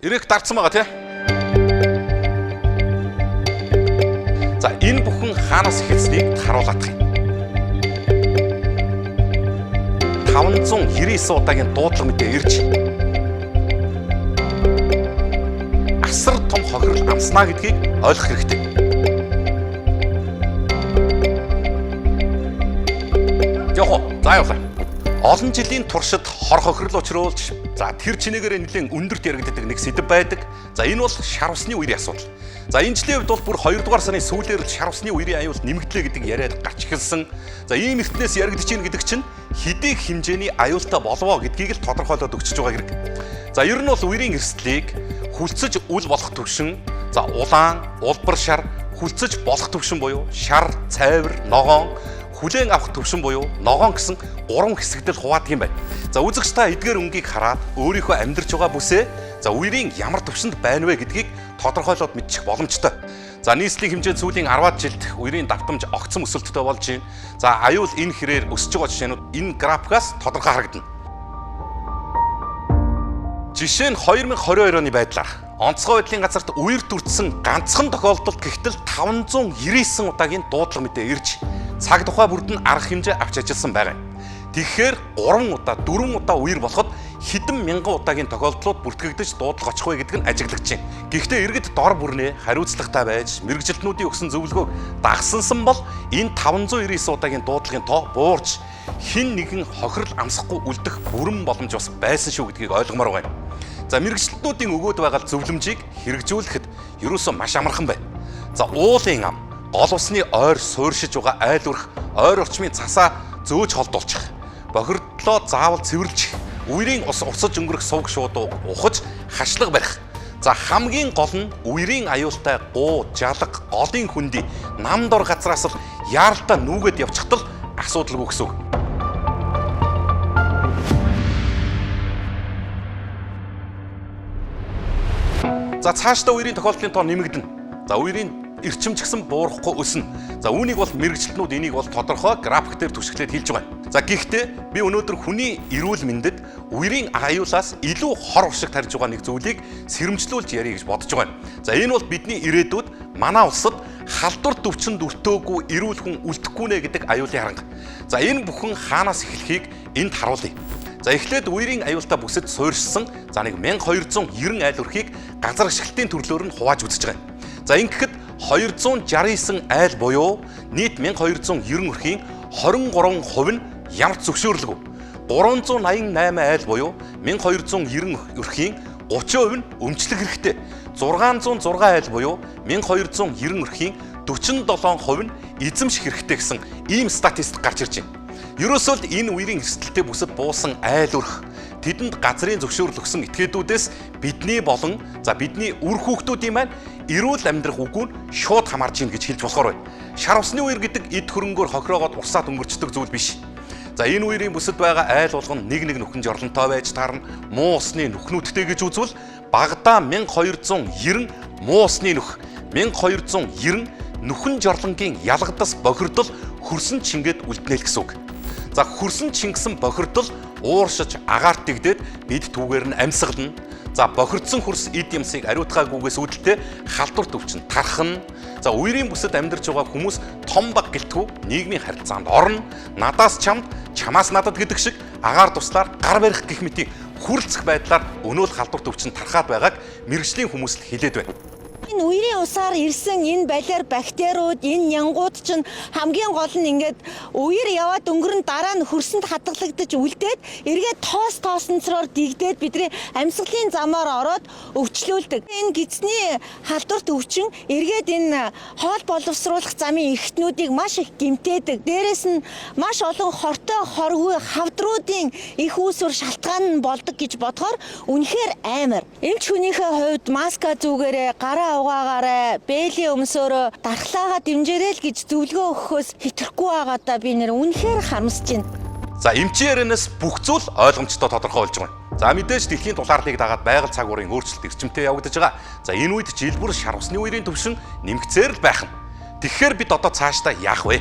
Эрэг дарцсан байгаа тий. За, энэ бүхэн хаанаас эхэлснийг харуулах юм. 599 удаагийн дуудлага мэдээ ирж асар том хохирол амснаа гэдгийг ойлгох хэрэгтэй. Явах уу? За, явлаа. Олон жилийн туршид хор хохирол учруулж, за, тэр чинээгээрээ нэлээд өндөрт яригддаг нэг сэдэв байдаг. За, энэ бол шар усны үерийн асуудал. За, энэ жилийн хувьд бол бүр 2 дугаар сарын сүүлээр л шар усны үерийн аюул нэмэгдлээ гэдэг яриад гарч эхэлсэн. За, ийм эртнээс яригдж байна гэдэг чинь хэдий хэмжээний аюултай болвоо гэдгийг л тодорхойлоод өгчөж байгаа хэрэг. За, ер нь бол үерийн эрсдлийг хүлцэж үл болох төвшин, за, улаан, улбар шар, хүлцэж болох төвшин буюу шар, цайвар, ногоон, хүлээн авах төвшин буюу ногоон гэсэн гурван хэсэгтэл хуваадаг юм байна. За, үзэгч та эдгээр өнгийг хараад өөрийнхөө амьдарч байгаа бүсээ, за, үерийн ямар төвшөнд байна вэ гэдгийг тодорхойлоод мэдчих боломжтой. За, нийслэлийн хэмжээнд сүүлийн 10-аад жилд үерийн давтамж огцом өсөлттэй болж байна. За, аюул энэ хэрээр өсөж байгаа жишээнүүд энэ графикаас тодорхой харагдана. Жишээ нь 2022 оны байдлаар онцгой байдлын газарт үер дүрдсэн ганцхан тохиолдолд гэхтэл 599 удаагийн дуудлага мэдээ ирж цаг тухай бүрд нь арга хэмжээ авч ажилласан байгаа юм. Тэгэхээр 3 удаа, 4 удаа үер болоход хэдэн мянган удаагийн тохиолдлууд бүртгэгдэж дуудлага очих вэ гэдэг нь ажиглагдаж байна. Гэхдээ иргэд дор бүрнээ хариуцлагатай байж мэргэжилтнүүдийн өгсөн зөвлөгөөг дагсансан бол энэ 599 удаагийн дуудлагын тоо буурч хэн нэгэн хохирол амсахгүй үлдэх бүрэн боломж бас байсан шүү гэдгийг ойлгомоор байгаа юм. За, мэргэжилтнүүдийн өгөөд байгаа зөвлөмжийг хэрэгжүүлэхэд ерөөсөө маш амархан байна. За, уулын ам, гол усны ойр суурьшиж байгаа айл өрх, ойр орчмын цасаа зөөж холдуулчих, бохирдлоо заавал цэвэрлчих, үерийн ус урсаж өнгөрөх сувг шуудуу ухаж хашлаг барих. За, хамгийн гол нь үерийн аюултай гуу, жалга, голын хөндөй, нам дор газраас л яаралтай нүүгээд явчихтал асуудалгүй гэсэн үг. За, цаашдаа үерийн тохиолдлын тоо нэмэгдэнэ. За, үерийн эрчим ч гэсэн буурахгүй өснө. За, үүнийг бол мэргэжилтнүүд энийг бол тодорхой график дээр түшиглээд хэлж байгаа юм. За, гэхдээ би өнөөдөр хүний эрүүл мэндэд үерийн аюулаас илүү хор уршиг тарьж байгаа нэг зүйлийг сэрэмжлүүлж ярих гэж бодож байгаа юм. За, энэ бол бидний ирээдүйд манай улсад халдвар төвчөнд өртөөгүй эрүүл хүн үлдэхгүй нэ гэдэг аюулын харанга. За, энэ бүхэн хаанаас эхлэхийг энд харуулъя. За, эхлээд үерийн аюултай бүсэд суурьшсан, за, нэг 1290 айл өрхийг газар ашиглалтын төрлөөр нь хувааж үзэж байгаа юм. За, ингэхэд 269 айл буюу нийт 1290 өрхийн 23% нь ямар ч зөвшөөрлгүй. 388 айл буюу 1290 өрхийн 30% нь өмчлөх хэрэгтэй. 606 айл буюу 1290 өрхийн 47% нь эзэмших хэрэгтэй гэсэн ийм статистик гарч ирж байна. Ерөөсөө л энэ үерийн эрсдэлтэй бүсэд буусан айл өрх, тэдэнд газрын зөвшөөрөл өгсөн этгээдүүдээс бидний болон, за, бидний үр хүүхдүүдийн маань эрүүл амьдрах үгүй нь шууд хамаарч ийн гэж хэлж болохоор байна. Шар усны үер гэдэг эд хөрөнгөөр хохироогоод урсаад өнгөрчдөг зүйл биш. За, энэ үерийн бүсэд байгаа айл болгон нэг нэг нүхэн жорлонтой байж таарна. Муу усны нүхнүүдтэй гэж үзвэл багадаа 1290 муу усны нүх, 1290 нүхэн жорлонгийн ялгадас бохирдол хөрсөн чингээд үлднэ л гэсэн үг. За, хөрсөн чингсэн бохирдол ууршиж агаарт дэгдээд бид түүгээр нь амьсгална. За, бохирдсон хөрс эд юмсыг ариутгаагүйгээс үүдэлтэй халдвар төвчин тархна. За, үерийн бүсэд амьдарч байгаа хүмүүс том баг гэлтгүү нийгмийн харилцаанд орно. Надаас чамд, чамаас надад гэдэг шиг агаар туслаар гар барих гэх мэтийн хүрлцэх байдлаар өнөөл халдвар төвчин тархаад байгааг мэргэжлийн хүмүүс л хэлээд байна. Энэ үерийн усаар ирсэн энэ балиар бактериуд, энэ нянгууд чинь хамгийн гол нь ингээд үер яваад өнгөрөн дараа нь хөрсөнд хадгалагдаж үлдээд эргээд тоос тоосонцроор дигдээд бидний амьсгалын замаар ороод өвчлүүлдэг. Энэ гидсний халдварт өвчин эргээд энэ хоол боловсруулах замын эрхтнүүдийг маш их гэмтээдэг. Дээрээс нь маш олон хортой хоргүй хавдруудын их үүсвэр шалтгаан нь болдог гэж бодохоор үнэхээр амар. Эмч хүнийхээ хувьд маска зүгээрээ, гараа угаагаарай, бээлийн өмсөөрөө дархлаагаа дэмжээрэй л гэж зөвлөгөө өгөхөөс хэтрэхгүй байгаадаа би нэр үнэхээр харамсаж байна. За, эмчийн ярианаас бүх зүйл ойлгомжтой тодорхой болж байгаа юм. За, мэдээж дэлхийн дулаарлыг дагаад байгаль цаг уурын өөрчлөлт эрчимтэй явагдаж байгаа. За, энэ үед жил бүр шар усны үерийн түвшин нэмэгцээр л байх нь. Тэгэхээр бид одоо цаашдаа яах вэ?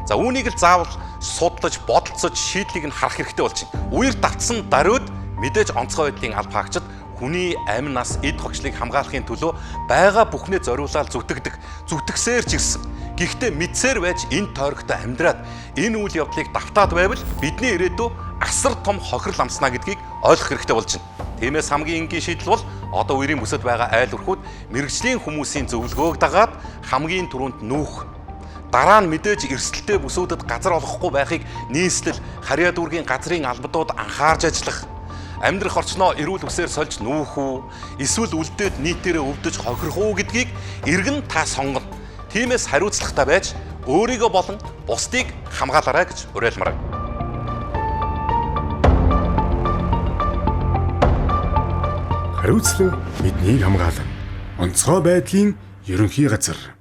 За, үүнийг л заавал судлаж, бодолцож шийдлийг нь харах хэрэгтэй болж байна. Үер давтсан даруйд мэдээж онцгой байдлын алба хаагчид Хүний амь нас эд хогшлыг хамгаалахын төлөө байгаа бүхнээ зориулаад зүтгэдэг. Зүтгэсээр ч ирсэн. Гэхдээ мэдсээр байж энэ тойрогтой амьдраад энэ үйл явдлыг давтаад байвал бидний ирээдүй асар том хохирол амснаа гэдгийг ойлгох хэрэгтэй болж байна. Тиймээс хамгийн энгийн шийдэл бол одоо үерийн бүсэд байгаа айл өрхүүд мэргэжлийн хүмүүсийн зөвлөгөөг дагаад хамгийн түрүүнд нүүх. Дараа нь мэдээж эрсдэлтэй бүсүүдэд газар олгохгүй байхыг нийслэл, харьяа дүүргийн газрын албадууд анхаарч ажиллах. Амьдрах орчноо эрүүл үсээр сольж нүүх үү, эсвэл үлдээд нийтээрээ өвдөж хохирох уу гэдгийг иргэн та сонгоно. Тиймээс хариуцлагатай байж өөрийгөө болон бусдыг хамгаалаарай гэж уриалмаар байна. Хариуцлага биднийг хамгаална. Онцгой байдлын ерөнхий газар.